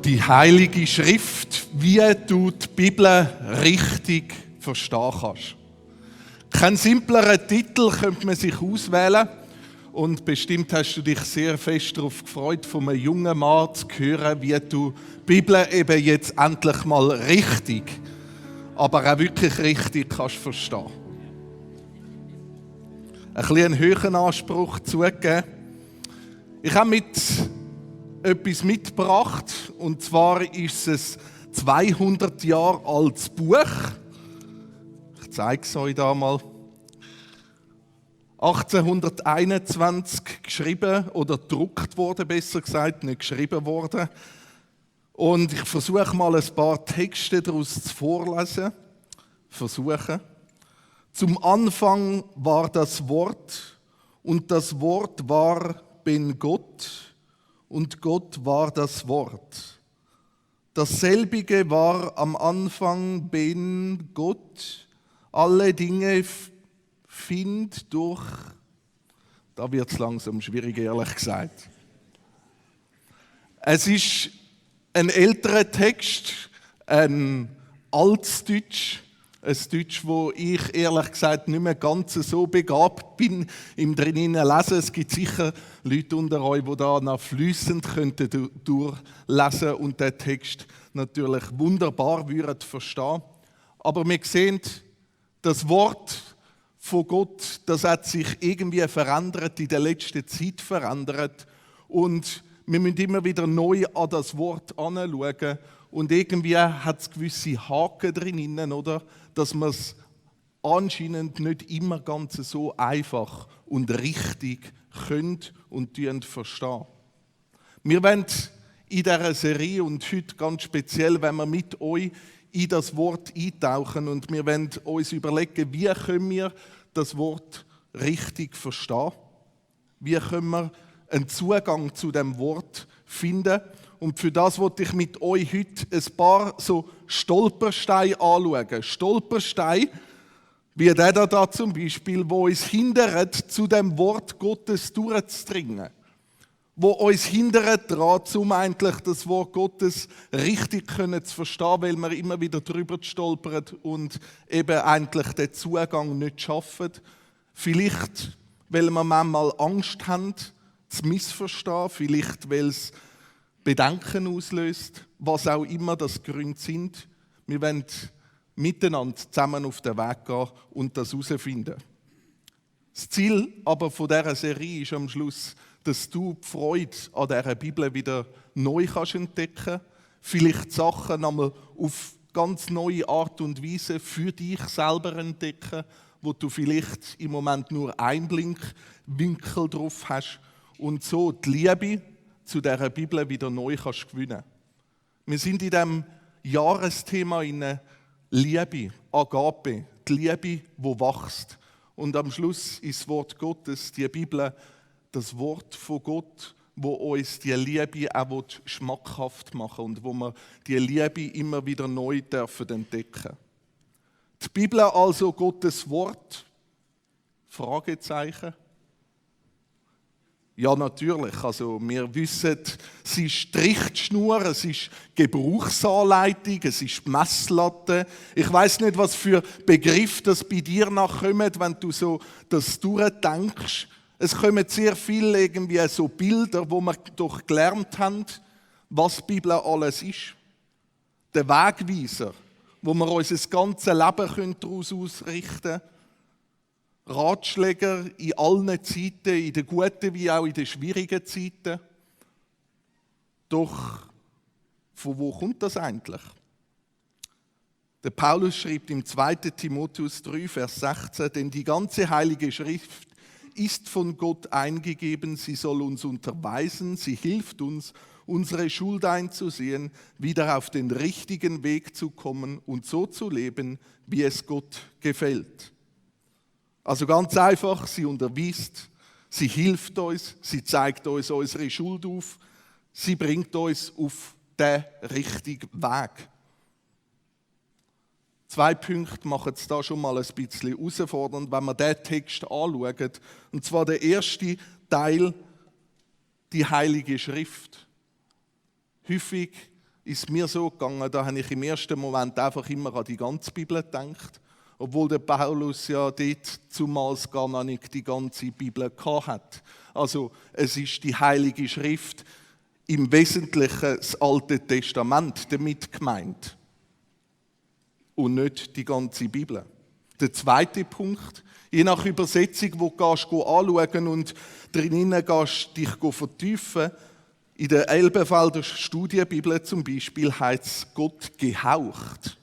Die Heilige Schrift, wie du die Bibel richtig verstehen kannst. Keinen simpleren Titel könnte man sich auswählen. Und bestimmt hast du dich sehr fest darauf gefreut, von einem jungen Mann zu hören, wie du die Bibel eben jetzt endlich mal richtig, aber auch wirklich richtig kannst verstehen. Ein bisschen einen höheren Anspruch zugegeben. Ich habe mit etwas mitgebracht, und zwar ist es ein 200 Jahre altes Buch. Ich zeige es euch da mal. 1821 geschrieben oder gedruckt worden, besser gesagt, nicht geschrieben worden. Und ich versuche mal ein paar Texte daraus zu vorlesen. Versuchen. Zum Anfang war das Wort, und das Wort war ben Gott, und Gott war das Wort. Dasselbige war am Anfang ben Gott. Alle Dinge find durch, da wird es langsam schwierig, ehrlich gesagt. Es ist ein älterer Text, ein Altdeutsch, ein Deutsch, wo ich ehrlich gesagt nicht mehr ganz so begabt bin im drinnen lesen. Es gibt sicher Leute unter euch, die da noch fließend durchlesen und den Text natürlich wunderbar würden verstehen. Aber wir sehen, das Wort von Gott, das hat sich irgendwie verändert, in der letzten Zeit verändert. Und wir müssen immer wieder neu an das Wort anschauen. Und irgendwie hat es gewisse Haken drin, oder? Dass man es anscheinend nicht immer ganz so einfach und richtig können und verstehen. Wir wollen in dieser Serie und heute ganz speziell, wenn wir mit euch in das Wort eintauchen und wir wollen uns überlegen, wie können wir das Wort richtig verstehen? Wie können wir einen Zugang zu dem Wort finden? Und für das wollte ich mit euch heute ein paar so Stolpersteine anschauen. Stolpersteine, wie der da zum Beispiel, wo uns hindert, zu dem Wort Gottes durchzudringen. Wo uns hindert daran, um eigentlich das Wort Gottes richtig zu verstehen, weil wir immer wieder drüber stolpern und eben eigentlich den Zugang nicht schaffen. Vielleicht, weil wir manchmal Angst haben, zu missverstehen, vielleicht, weil es Bedenken auslöst, was auch immer das Gründe sind. Wir wollen miteinander zusammen auf den Weg gehen und das herausfinden. Das Ziel aber von dieser Serie ist am Schluss, dass du die Freude an dieser Bibel wieder neu kannst entdecken, vielleicht Sachen einmal auf ganz neue Art und Weise für dich selber entdecken, wo du vielleicht im Moment nur einen Blinkwinkel drauf hast und so die Liebe zu dieser Bibel wieder neu kannst gewinnen. Wir sind in diesem Jahresthema in Liebe, Agape, die Liebe, die wächst. Und am Schluss ist das Wort Gottes, die Bibel, das Wort von Gott, wo uns die Liebe auch schmackhaft machen und wo wir die Liebe immer wieder neu entdecken dürfen. Die Bibel also Gottes Wort? Fragezeichen. Ja, natürlich. Also, wir wissen, es ist die Richtschnur, es ist Gebrauchsanleitung, es ist die Messlatte. Ich weiss nicht, was für Begriffe das bei dir nachkommen, wenn du so das durchdenkst. Es kommen sehr viele irgendwie so Bilder, wo wir doch gelernt haben, was die Bibel alles ist. Der Wegweiser, wo wir unser ganzes Leben daraus ausrichten können. Ratschläger in allen Zeiten, in den guten wie auch in den schwierigen Zeiten. Doch von wo kommt das eigentlich? Der Paulus schreibt im 2. Timotheus 3, Vers 16, denn die ganze Heilige Schrift ist von Gott eingegeben, sie soll uns unterweisen, sie hilft uns, unsere Schuld einzusehen, wieder auf den richtigen Weg zu kommen und so zu leben, wie es Gott gefällt. Also ganz einfach, sie unterweist, sie hilft uns, sie zeigt uns unsere Schuld auf, sie bringt uns auf den richtigen Weg. 2 Punkte machen es da schon mal ein bisschen herausfordernd, wenn wir diesen Text anschauen. Und zwar der erste Teil, die Heilige Schrift. Häufig ist mir so gegangen, da habe ich im ersten Moment einfach immer an die ganze Bibel gedacht, obwohl der Paulus ja dort zumals gar noch nicht die ganze Bibel gehabt hat. Also es ist die Heilige Schrift, im Wesentlichen das Alte Testament damit gemeint und nicht die ganze Bibel. Der zweite Punkt, je nach Übersetzung, wo du anschauen und drinnen gehst, dich vertiefen, in der Elberfelder Studienbibel zum Beispiel heißt es Gott gehaucht.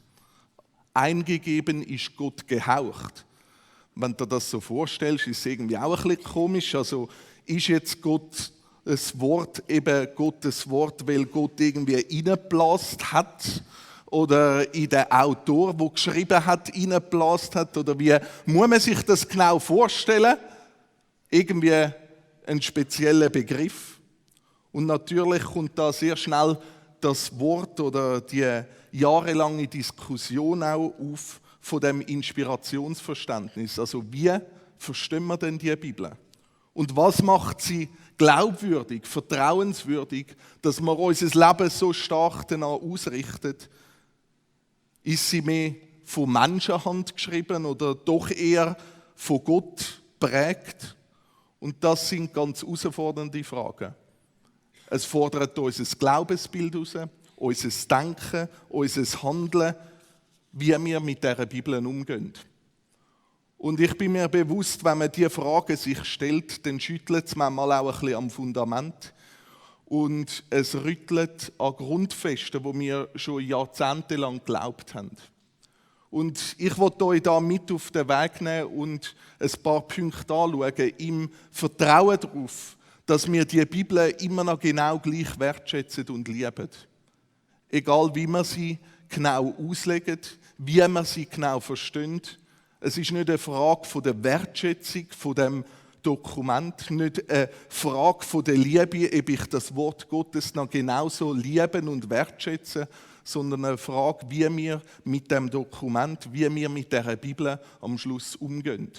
Eingegeben ist Gott gehaucht. Wenn du dir das so vorstellst, ist es irgendwie auch ein bisschen komisch. Also ist jetzt Gott das Wort eben Gottes Wort, weil Gott irgendwie reingeblasen hat oder in den Autor, der geschrieben hat, reingeblasen hat? Oder wie muss man sich das genau vorstellen? Irgendwie ein spezieller Begriff. Und natürlich kommt da sehr schnell das Wort oder die jahrelange Diskussion auch auf von dem Inspirationsverständnis. Also wie verstehen wir denn die Bibel? Und was macht sie glaubwürdig, vertrauenswürdig, dass wir unser Leben so stark danach ausrichtet? Ist sie mehr von Menschenhand geschrieben oder doch eher von Gott prägt? Und das sind ganz herausfordernde Fragen. Es fordert unser Glaubensbild heraus, unser Denken, unser Handeln, wie wir mit dieser Bibel umgehen. Und ich bin mir bewusst, wenn man diese Frage sich stellt, dann schüttelt es manchmal auch ein bisschen am Fundament. Und es rüttelt an Grundfesten, wo wir schon jahrzehntelang geglaubt haben. Und ich will euch da mit auf den Weg nehmen und ein paar Punkte anschauen, im Vertrauen darauf, dass wir die Bibel immer noch genau gleich wertschätzen und lieben. Egal wie wir sie genau auslegen, wie wir sie genau verstehen. Es ist nicht eine Frage von der Wertschätzung von dem Dokument, nicht eine Frage von der Liebe, ob ich das Wort Gottes noch genauso lieben und wertschätze, sondern eine Frage, wie wir mit dem Dokument, wie wir mit der Bibel am Schluss umgehen.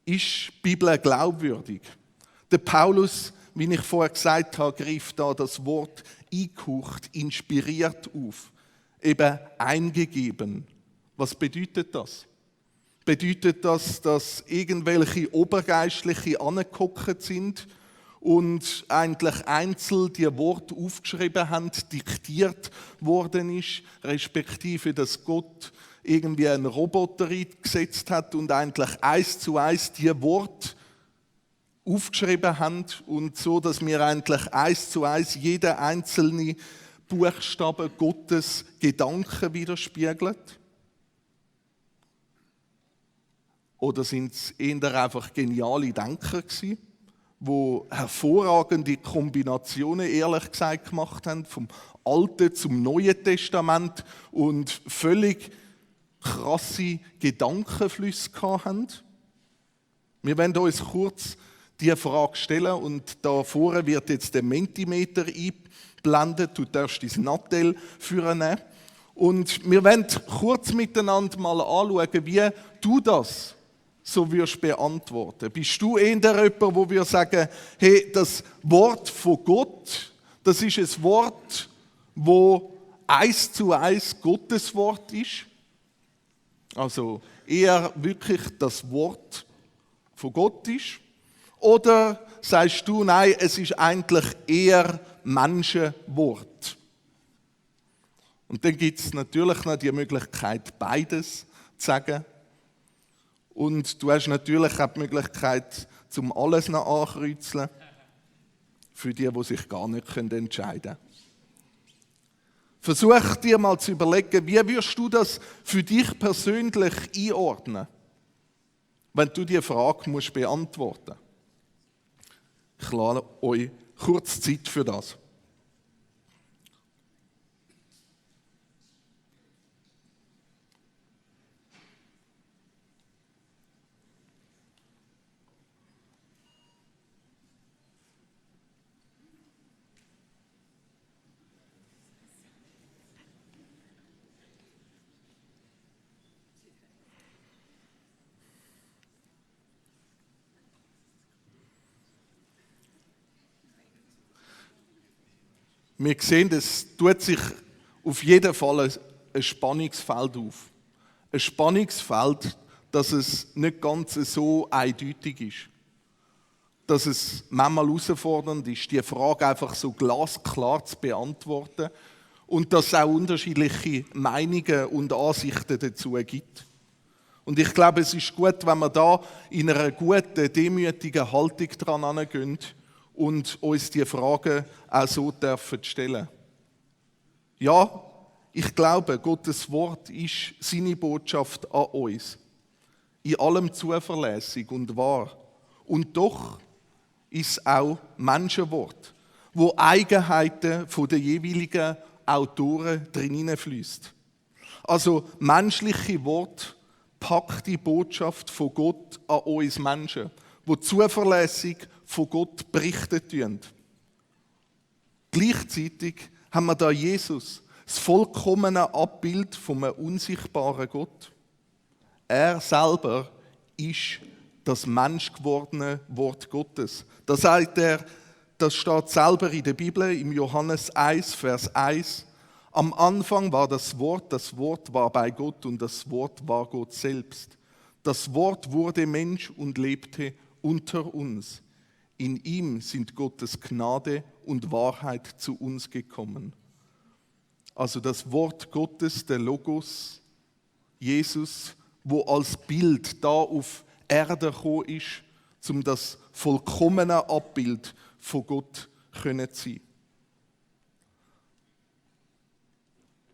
Ist die Bibel glaubwürdig? Der Paulus, wie ich vorher gesagt habe, greift da das Wort eingehaucht, inspiriert auf, eben eingegeben. Was bedeutet das? Bedeutet das, dass irgendwelche Obergeistliche angeguckt sind und eigentlich einzeln die Worte aufgeschrieben haben, diktiert worden ist, respektive dass Gott irgendwie einen Roboter eingesetzt hat und eigentlich 1:1 die Worte aufgeschrieben haben und so, dass wir eigentlich 1:1 jeden einzelnen Buchstaben Gottes Gedanken widerspiegelt? Oder sind es eher einfach geniale Denker gewesen, die hervorragende Kombinationen, ehrlich gesagt, gemacht haben, vom Alten zum Neuen Testament und völlig krasse Gedankenflüsse hatten? Wir werden uns kurz diese Frage stellen und da vorne wird jetzt der Mentimeter eingeblendet. Du darfst dein Nattel führen. Und wir werden kurz miteinander mal anschauen, wie du das so wirst beantworten. Bist du eher jemand, der würde sagen, hey, das Wort von Gott, das ist ein Wort, wo 1:1 Gottes Wort ist? Also eher wirklich das Wort von Gott ist? Oder sagst du, nein, es ist eigentlich eher Menschenwort? Und dann gibt es natürlich noch die Möglichkeit, beides zu sagen. Und du hast natürlich auch die Möglichkeit, zum alles noch ankreuzeln, für die sich gar nicht entscheiden können. Versuch dir mal zu überlegen, wie würdest du das für dich persönlich einordnen, wenn du diese Frage musst beantworten musst. Ich lasse euch kurz Zeit für das. Wir sehen, es tut sich auf jeden Fall ein Spannungsfeld auf. Ein Spannungsfeld, dass es nicht ganz so eindeutig ist. Dass es manchmal herausfordernd ist, die Frage einfach so glasklar zu beantworten und dass es auch unterschiedliche Meinungen und Ansichten dazu gibt. Und ich glaube, es ist gut, wenn wir da in einer guten, demütigen Haltung dran herangehen und uns die Fragen auch so dürfen stellen. Ja, ich glaube, Gottes Wort ist seine Botschaft an uns. In allem zuverlässig und wahr. Und doch ist es auch Menschenwort, wo Eigenheiten der jeweiligen Autoren drin hineinfließt. Also menschliche Wort packt die Botschaft von Gott an uns Menschen, wo zuverlässig von Gott berichtet tun. Gleichzeitig haben wir da Jesus, das vollkommene Abbild vom unsichtbaren Gott. Er selber ist das menschgewordene Wort Gottes. Das sagt er, das steht selber in der Bibel, im Johannes 1, Vers 1. Am Anfang war das Wort war bei Gott und das Wort war Gott selbst. Das Wort wurde Mensch und lebte unter uns. In ihm sind Gottes Gnade und Wahrheit zu uns gekommen. Also das Wort Gottes, der Logos, Jesus, wo als Bild da auf Erde gekommen ist, um das vollkommene Abbild von Gott zu sein.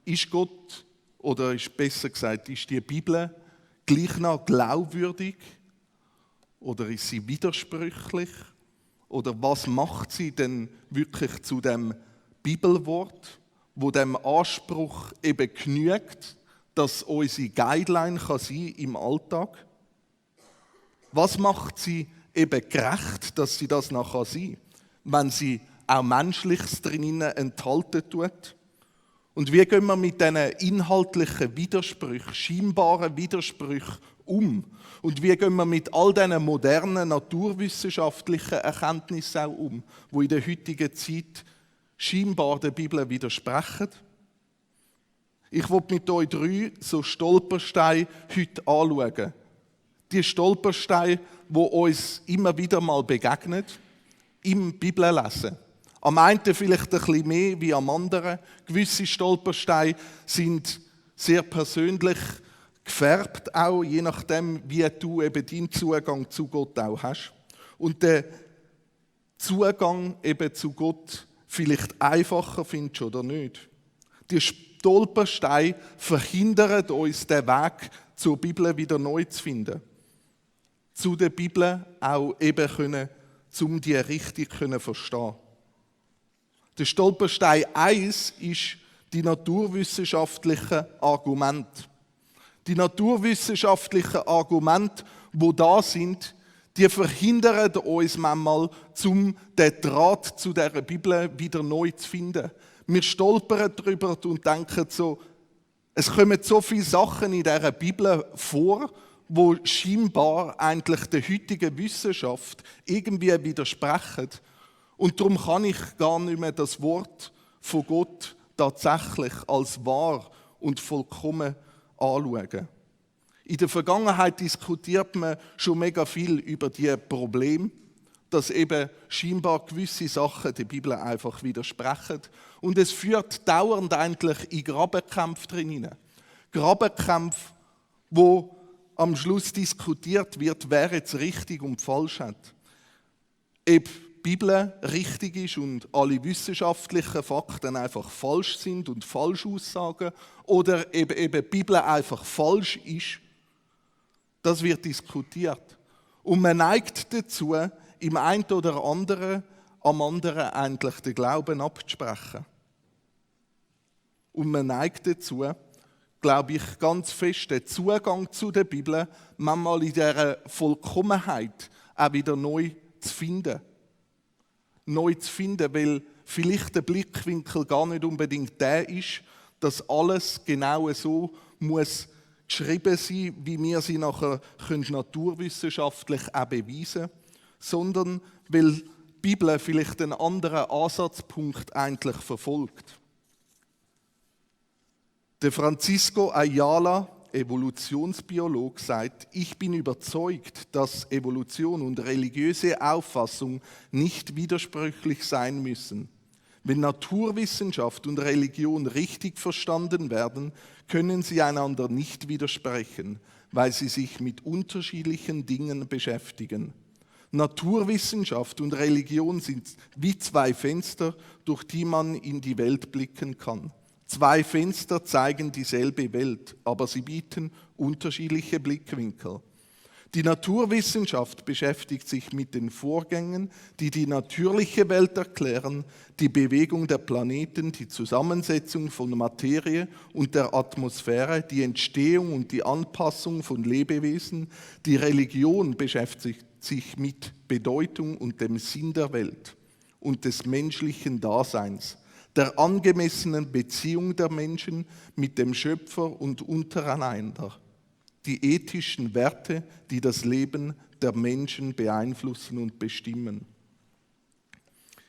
Ist Gott, oder ist besser gesagt, ist die Bibel gleich noch glaubwürdig? Oder ist sie widersprüchlich? Oder was macht sie denn wirklich zu dem Bibelwort, wo dem Anspruch eben genügt, dass unsere Guideline kann sein im Alltag? Was macht sie eben gerecht, dass sie das noch sein kann, wenn sie auch Menschliches drinnen enthalten tut? Und wie gehen wir mit diesen inhaltlichen Widersprüchen, scheinbaren Widersprüchen um? Und wie gehen wir mit all diesen modernen naturwissenschaftlichen Erkenntnissen auch um, die in der heutigen Zeit scheinbar der Bibel widersprechen? Ich will mit euch 3 so Stolpersteine heute anschauen. Die Stolpersteine, die uns immer wieder mal begegnen, im Bibellesen. Am einen vielleicht ein bisschen mehr wie am anderen. Gewisse Stolpersteine sind sehr persönlich gefärbt, auch je nachdem, wie du eben deinen Zugang zu Gott auch hast. Und der Zugang eben zu Gott vielleicht einfacher findest oder nicht. Die Stolpersteine verhindern uns den Weg zur Bibel wieder neu zu finden. Zu der Bibel auch eben können, um die richtig zu verstehen. Der Stolperstein 1 ist die naturwissenschaftlichen Argumente. Die naturwissenschaftlichen Argumente, die da sind, die verhindern uns manchmal, um den Draht zu dieser Bibel wieder neu zu finden. Wir stolpern darüber und denken so, es kommen so viele Sachen in dieser Bibel vor, wo scheinbar eigentlich der heutigen Wissenschaft irgendwie widersprechen. Und darum kann ich gar nicht mehr das Wort von Gott tatsächlich als wahr und vollkommen anschauen. In der Vergangenheit diskutiert man schon mega viel über die Probleme, dass eben scheinbar gewisse Sachen der Bibel einfach widersprechen. Und es führt dauernd eigentlich in Grabenkämpfe drin. Grabenkämpfe, wo am Schluss diskutiert wird, wer jetzt richtig und falsch hat. Ob die Bibel richtig ist und alle wissenschaftlichen Fakten einfach falsch sind und falsch aussagen oder eben die Bibel einfach falsch ist, das wird diskutiert. Und man neigt dazu, im einen oder anderen am anderen eigentlich den Glauben abzusprechen. Und man neigt dazu, glaube ich, ganz fest den Zugang zu der Bibel manchmal in dieser Vollkommenheit auch wieder neu zu finden. Neu zu finden, weil vielleicht der Blickwinkel gar nicht unbedingt der ist, dass alles genau so muss geschrieben sein, wie wir sie nachher naturwissenschaftlich auch beweisen können, sondern weil Bibel vielleicht einen anderen Ansatzpunkt eigentlich verfolgt. Der Francisco Ayala, Evolutionsbiolog, sagt: Ich bin überzeugt, dass Evolution und religiöse Auffassung nicht widersprüchlich sein müssen. Wenn Naturwissenschaft und Religion richtig verstanden werden, können sie einander nicht widersprechen, weil sie sich mit unterschiedlichen Dingen beschäftigen. Naturwissenschaft und Religion sind wie zwei Fenster, durch die man in die Welt blicken kann. Zwei Fenster zeigen dieselbe Welt, aber sie bieten unterschiedliche Blickwinkel. Die Naturwissenschaft beschäftigt sich mit den Vorgängen, die die natürliche Welt erklären, die Bewegung der Planeten, die Zusammensetzung von Materie und der Atmosphäre, die Entstehung und die Anpassung von Lebewesen. Die Religion beschäftigt sich mit Bedeutung und dem Sinn der Welt und des menschlichen Daseins, der angemessenen Beziehung der Menschen mit dem Schöpfer und untereinander, die ethischen Werte, die das Leben der Menschen beeinflussen und bestimmen.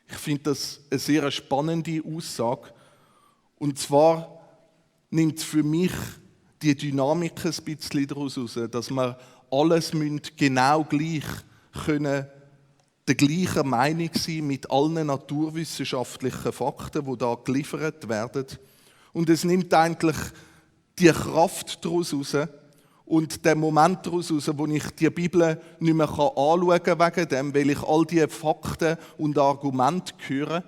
Ich finde das eine sehr spannende Aussage. Und zwar nimmt es für mich die Dynamik ein bisschen daraus heraus, dass wir alles genau gleich können, der gleichen Meinung sein mit allen naturwissenschaftlichen Fakten, die da geliefert werden. Und es nimmt eigentlich die Kraft daraus heraus und den Moment daraus heraus, wo ich die Bibel nicht mehr anschauen kann wegen dem, weil ich all diese Fakten und Argumente höre,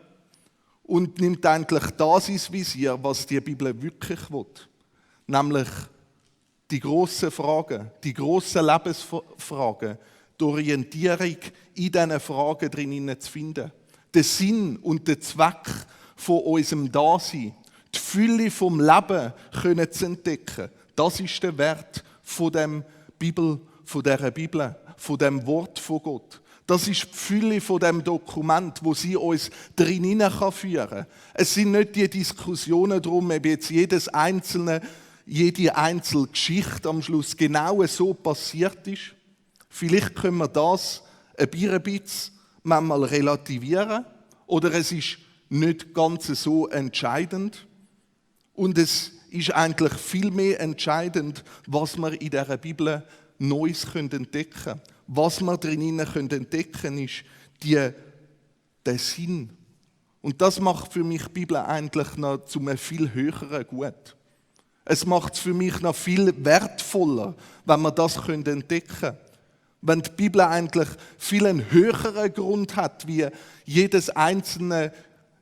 und nimmt eigentlich das ins Visier, was die Bibel wirklich will. Nämlich die grossen Fragen, die grossen Lebensfragen, die Orientierung in diesen Fragen drin zu finden. Den Sinn und den Zweck von unserem Dasein, die Fülle vom Leben können zu entdecken. Das ist der Wert von dieser Bibel, von dem Wort von Gott. Das ist die Fülle von dem Dokument, wo sie uns drin führen kann. Es sind nicht die Diskussionen darum, ob jetzt jede einzelne Geschichte am Schluss genau so passiert ist. Vielleicht können wir das ein bisschen manchmal relativieren, oder es ist nicht ganz so entscheidend. Und es ist eigentlich viel mehr entscheidend, was wir in dieser Bibel Neues entdecken können. Was wir drinnen entdecken können, ist der Sinn. Und das macht für mich die Bibel eigentlich noch zu einem viel höheren Gut. Es macht es für mich noch viel wertvoller, wenn wir das entdecken können. Wenn die Bibel eigentlich viel einen höheren Grund hat, wie jede einzelne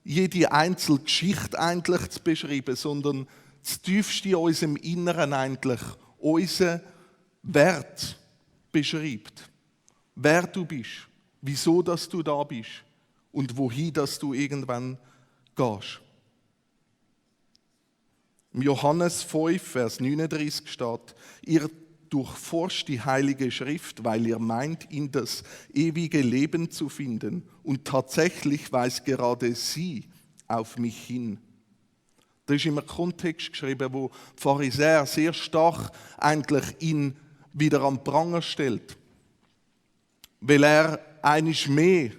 Geschichte eigentlich zu beschreiben, sondern das Tiefste in unserem Inneren eigentlich unseren Wert beschreibt. Wer du bist, wieso dass du da bist und wohin dass du irgendwann gehst. Im Johannes 5, Vers 39 steht: Ihr durchforscht die Heilige Schrift, weil ihr meint, in das ewige Leben zu finden. Und tatsächlich weist gerade sie auf mich hin. Das ist in einem Kontext geschrieben, wo die Pharisäer sehr stark eigentlich ihn wieder am Pranger stellt. Weil er einisch mehr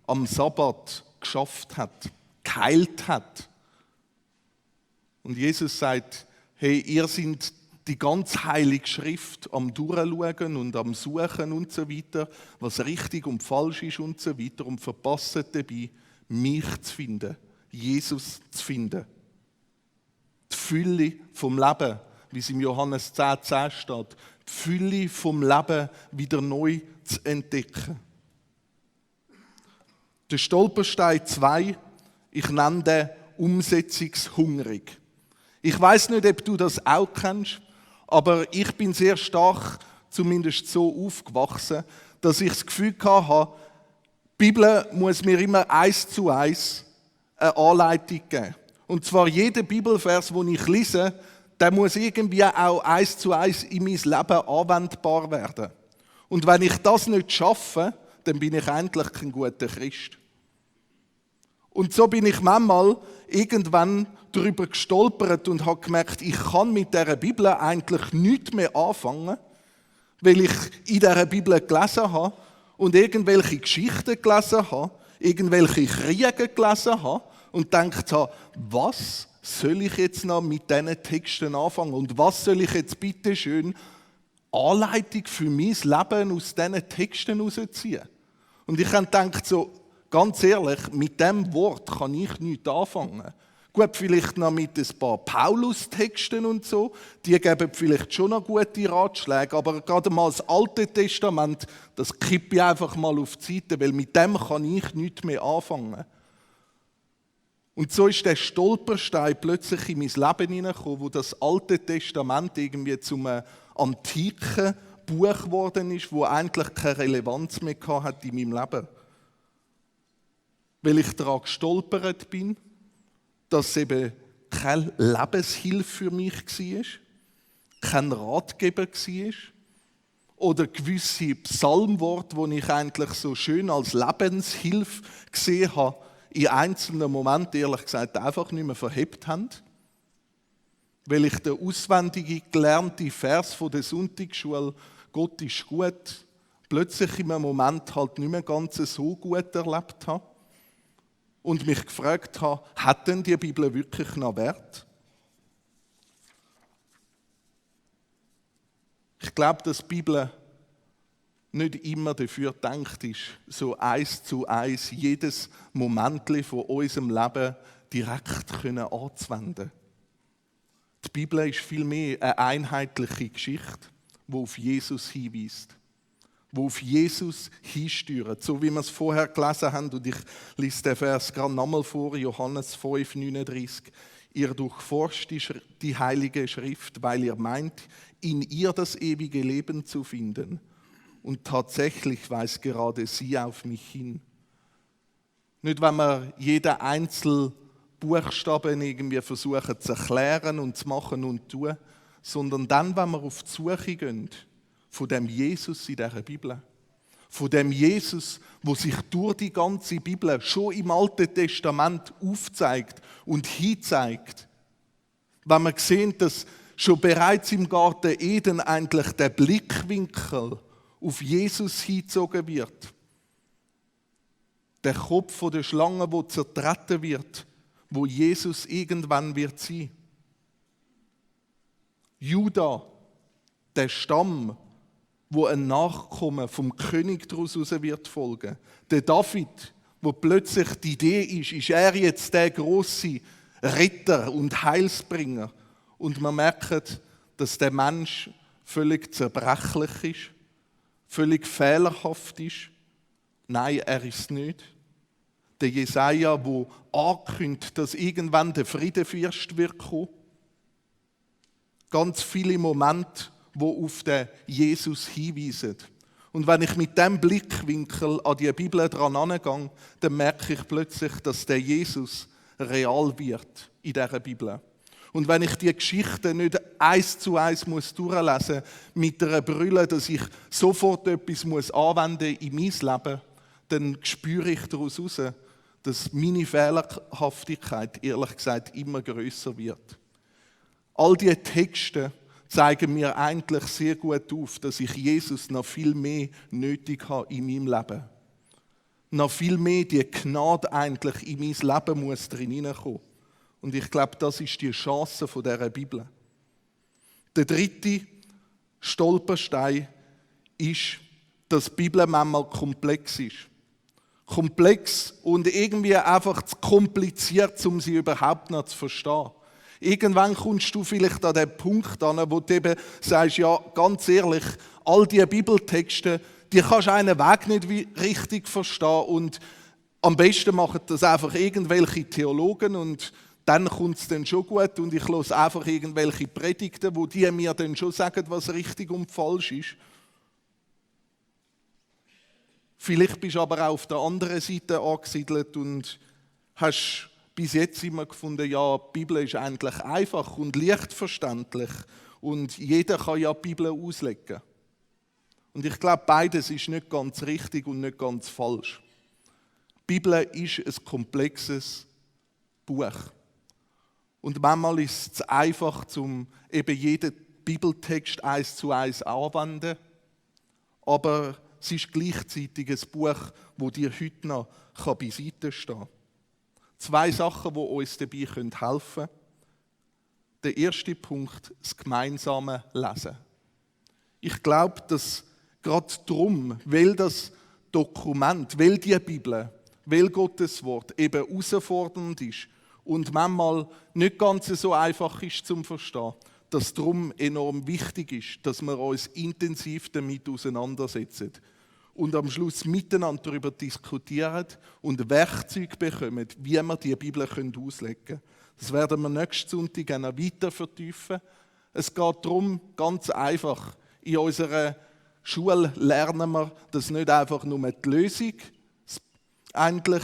am Sabbat geschafft hat, geheilt hat. Und Jesus sagt: Hey, ihr seid die ganz heilige Schrift am Durchschauen und am Suchen und so weiter, was richtig und falsch ist und so weiter, und verpasst dabei, mich zu finden, Jesus zu finden. Die Fülle vom Leben, wie es im Johannes 10,10 steht, die Fülle vom Leben wieder neu zu entdecken. Der Stolperstein 2, ich nenne den umsetzungshungrig. Ich weiss nicht, ob du das auch kennst, aber ich bin sehr stark, zumindest so aufgewachsen, dass ich das Gefühl hatte, die Bibel muss mir immer 1:1 eine Anleitung geben. Und zwar jeder Bibelvers, den ich lese, der muss irgendwie auch 1:1 in mein Leben anwendbar werden. Und wenn ich das nicht schaffe, dann bin ich eigentlich kein guter Christ. Und so bin ich manchmal irgendwann darüber gestolpert und habe gemerkt, ich kann mit dieser Bibel eigentlich nichts mehr anfangen, weil ich in dieser Bibel gelesen habe und irgendwelche Geschichten gelesen habe, irgendwelche Kriege gelesen habe und gedacht habe, was soll ich jetzt noch mit diesen Texten anfangen und was soll ich jetzt bitte schön Anleitung für mein Leben aus diesen Texten herausziehen? Und ich habe gedacht, so, ganz ehrlich, mit dem Wort kann ich nichts anfangen. Gut, vielleicht noch mit ein paar Paulus-Texten und so, die geben vielleicht schon noch gute Ratschläge, aber gerade mal das Alte Testament, das kippe ich einfach mal auf die Seite, weil mit dem kann ich nichts mehr anfangen. Und so ist der Stolperstein plötzlich in mein Leben hineingekommen, wo das Alte Testament irgendwie zum antiken Buch geworden ist, wo eigentlich keine Relevanz mehr hat in meinem Leben. Weil ich daran gestolpert bin, dass es eben keine Lebenshilfe für mich war, kein Ratgeber war oder gewisse Psalmworte, die ich eigentlich so schön als Lebenshilfe gesehen habe, in einzelnen Momenten, ehrlich gesagt, einfach nicht mehr verhebt haben. Weil ich den auswendig gelernten Vers von der Sonntagsschule «Gott ist gut» plötzlich in einem Moment halt nicht mehr ganz so gut erlebt habe. Und mich gefragt habe, hat denn die Bibel wirklich noch Wert? Ich glaube, dass die Bibel nicht immer dafür gedacht ist, so 1:1 jedes Momentchen von unserem Leben direkt anzuwenden. Die Bibel ist vielmehr eine einheitliche Geschichte, die auf Jesus hinweist, die auf Jesus hinsteuert. So wie wir es vorher gelesen haben, und ich lese den Vers gerade nochmal vor, Johannes 5,39. Ihr durchforscht die Heilige Schrift, weil ihr meint, in ihr das ewige Leben zu finden. Und tatsächlich weist gerade sie auf mich hin. Nicht, wenn wir jeden einzelnen Buchstaben irgendwie versuchen zu erklären und zu machen und zu tun, sondern dann, wenn wir auf die Suche gehen von dem Jesus in dieser Bibel. Von dem Jesus, wo sich durch die ganze Bibel schon im Alten Testament aufzeigt und hinzeigt. Wenn wir sehen, dass schon bereits im Garten Eden eigentlich der Blickwinkel auf Jesus hingezogen wird. Der Kopf von der Schlange, wo zertreten wird, wo Jesus irgendwann wird sein. Juda, der Stamm, wo ein Nachkommen vom König daraus wird folgen. Der David, wo plötzlich die Idee ist er jetzt der große Retter und Heilsbringer? Und man merkt, dass der Mensch völlig zerbrechlich ist, völlig fehlerhaft ist. Nein, er ist es nicht. Der Jesaja, der ankündigt, dass irgendwann der Friedefürst wird kommen. Ganz viele Momente, die auf den Jesus hinweisen. Und wenn ich mit diesem Blickwinkel an die Bibel dran angehe, dann merke ich plötzlich, dass der Jesus real wird in dieser Bibel. Und wenn ich die Geschichte nicht 1:1 durchlesen muss, mit einer Brille, dass ich sofort etwas anwenden muss in mein Leben, dann spüre ich daraus heraus, dass meine Fehlerhaftigkeit, ehrlich gesagt, immer grösser wird. All diese Texte zeigen mir eigentlich sehr gut auf, dass ich Jesus noch viel mehr nötig habe in meinem Leben. Noch viel mehr die Gnade eigentlich in mein Leben muss drin hineinkommen. Und ich glaube, das ist die Chance von dieser Bibel. Der dritte Stolperstein ist, dass die Bibel manchmal komplex ist. Komplex und irgendwie einfach zu kompliziert, um sie überhaupt noch zu verstehen. Irgendwann kommst du vielleicht an den Punkt an, wo du eben sagst, ja, ganz ehrlich, all diese Bibeltexte, die kannst du einen Weg nicht richtig verstehen und am besten machen das einfach irgendwelche Theologen und dann kommt es dann schon gut und ich höre einfach irgendwelche Predigten, wo die mir dann schon sagen, was richtig und falsch ist. Vielleicht bist du aber auch auf der anderen Seite angesiedelt und hast bis jetzt immer gefunden, ja, die Bibel ist eigentlich einfach und leicht verständlich und jeder kann ja die Bibel auslegen. Und ich glaube, beides ist nicht ganz richtig und nicht ganz falsch. Die Bibel ist ein komplexes Buch. Und manchmal ist es einfach, um eben jeden Bibeltext 1:1 anzuwenden. Aber es ist gleichzeitig ein Buch, das dir heute noch beiseite stehen kann. 2 Sachen, die uns dabei helfen können. Der erste Punkt, das gemeinsame Lesen. Ich glaube, dass gerade darum, weil das Dokument, weil die Bibel, weil Gottes Wort eben herausfordernd ist und manchmal nicht ganz so einfach ist zum Verstehen, dass es darum enorm wichtig ist, dass wir uns intensiv damit auseinandersetzen und am Schluss miteinander darüber diskutieren und Werkzeuge bekommen, wie wir die Bibel auslegen können. Das werden wir nächsten Sonntag noch weiter vertiefen. Es geht darum, ganz einfach, in unserer Schule lernen wir, dass nicht einfach nur die Lösung eigentlich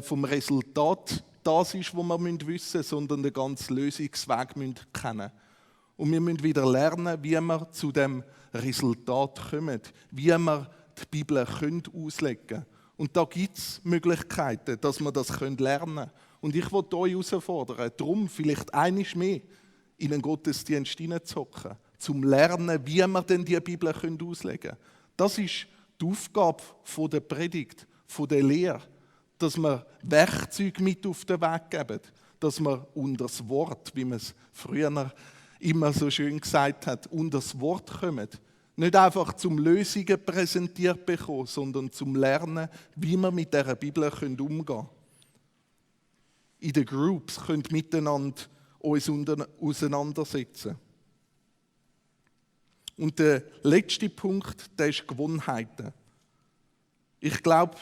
vom Resultat das ist, was wir wissen müssen, sondern den ganzen Lösungsweg kennen müssen. Und wir müssen wieder lernen, wie wir zu dem Resultat kommen, wie wir die Bibel auslegen können. Und da gibt es Möglichkeiten, dass wir das lernen können. Und ich will euch herausfordern, darum vielleicht einmal mehr in einen Gottesdienst hineinzuhocken, zum Lernen, wie wir denn die Bibel auslegen können. Das ist die Aufgabe der Predigt, der Lehre, dass wir Werkzeuge mit auf den Weg geben, dass wir unter das Wort, wie man es früher immer so schön gesagt hat, unter das Wort kommen. Nicht einfach zum Lösungen präsentiert bekommen, sondern zum Lernen, wie wir mit dieser Bibel umgehen können. In den Groups können wir miteinander uns auseinandersetzen. Und der letzte Punkt, der ist Gewohnheiten. Ich glaube,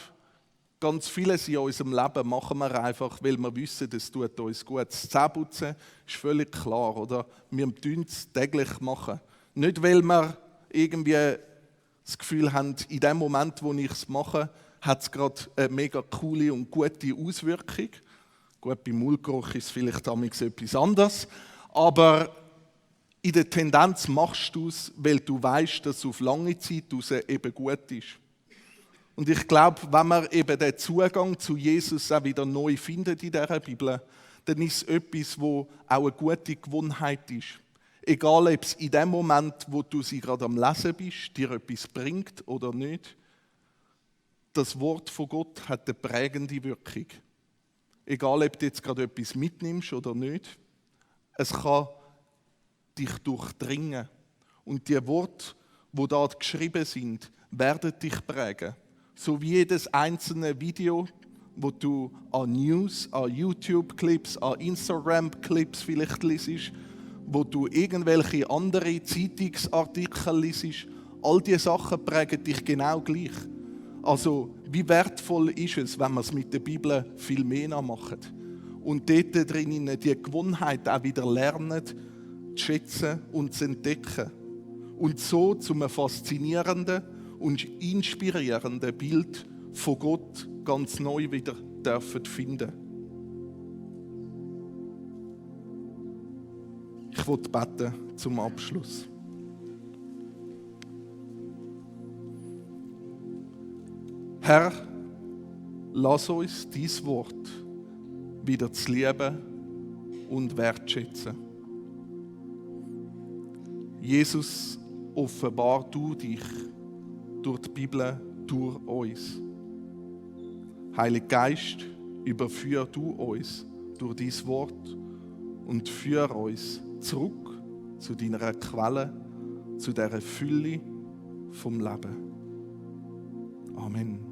ganz vieles in unserem Leben machen wir einfach, weil wir wissen, es tut uns gut. Das Zähneputzen ist völlig klar, oder? Wir tun es täglich machen. Nicht, weil wir irgendwie das Gefühl haben, in dem Moment, wo ich es mache, hat es gerade eine mega coole und gute Auswirkung. Gut, beim Maulgeruch ist es vielleicht damals etwas anderes, aber in der Tendenz machst du es, weil du weißt, dass es auf lange Zeit raus eben gut ist. Und ich glaube, wenn wir eben den Zugang zu Jesus auch wieder neu finden in dieser Bibel, dann ist es etwas, wo auch eine gute Gewohnheit ist. Egal, ob es in dem Moment, wo du sie gerade am Lesen bist, dir etwas bringt oder nicht. Das Wort von Gott hat eine prägende Wirkung. Egal, ob du jetzt gerade etwas mitnimmst oder nicht, es kann dich durchdringen. Und die Worte, die dort geschrieben sind, werden dich prägen. So wie jedes einzelne Video, wo du an News, an YouTube-Clips, an Instagram-Clips vielleicht liest, wo du irgendwelche andere Zeitungsartikel liest, all diese Sachen prägen dich genau gleich. Also, wie wertvoll ist es, wenn wir es mit der Bibel viel mehr machen und dort drinnen die Gewohnheit auch wieder lernen, zu schätzen und zu entdecken und so zu einem faszinierenden und inspirierenden Bild von Gott ganz neu wieder dürfen finden. Ich will beten zum Abschluss. Herr, lass uns dein Wort wieder zu lieben und wertschätzen. Jesus, offenbar du dich durch die Bibel, durch uns. Heiliger Geist, überführ du uns durch dein Wort und führ uns zurück zu deiner Quelle, zu dieser Fülle vom Leben. Amen.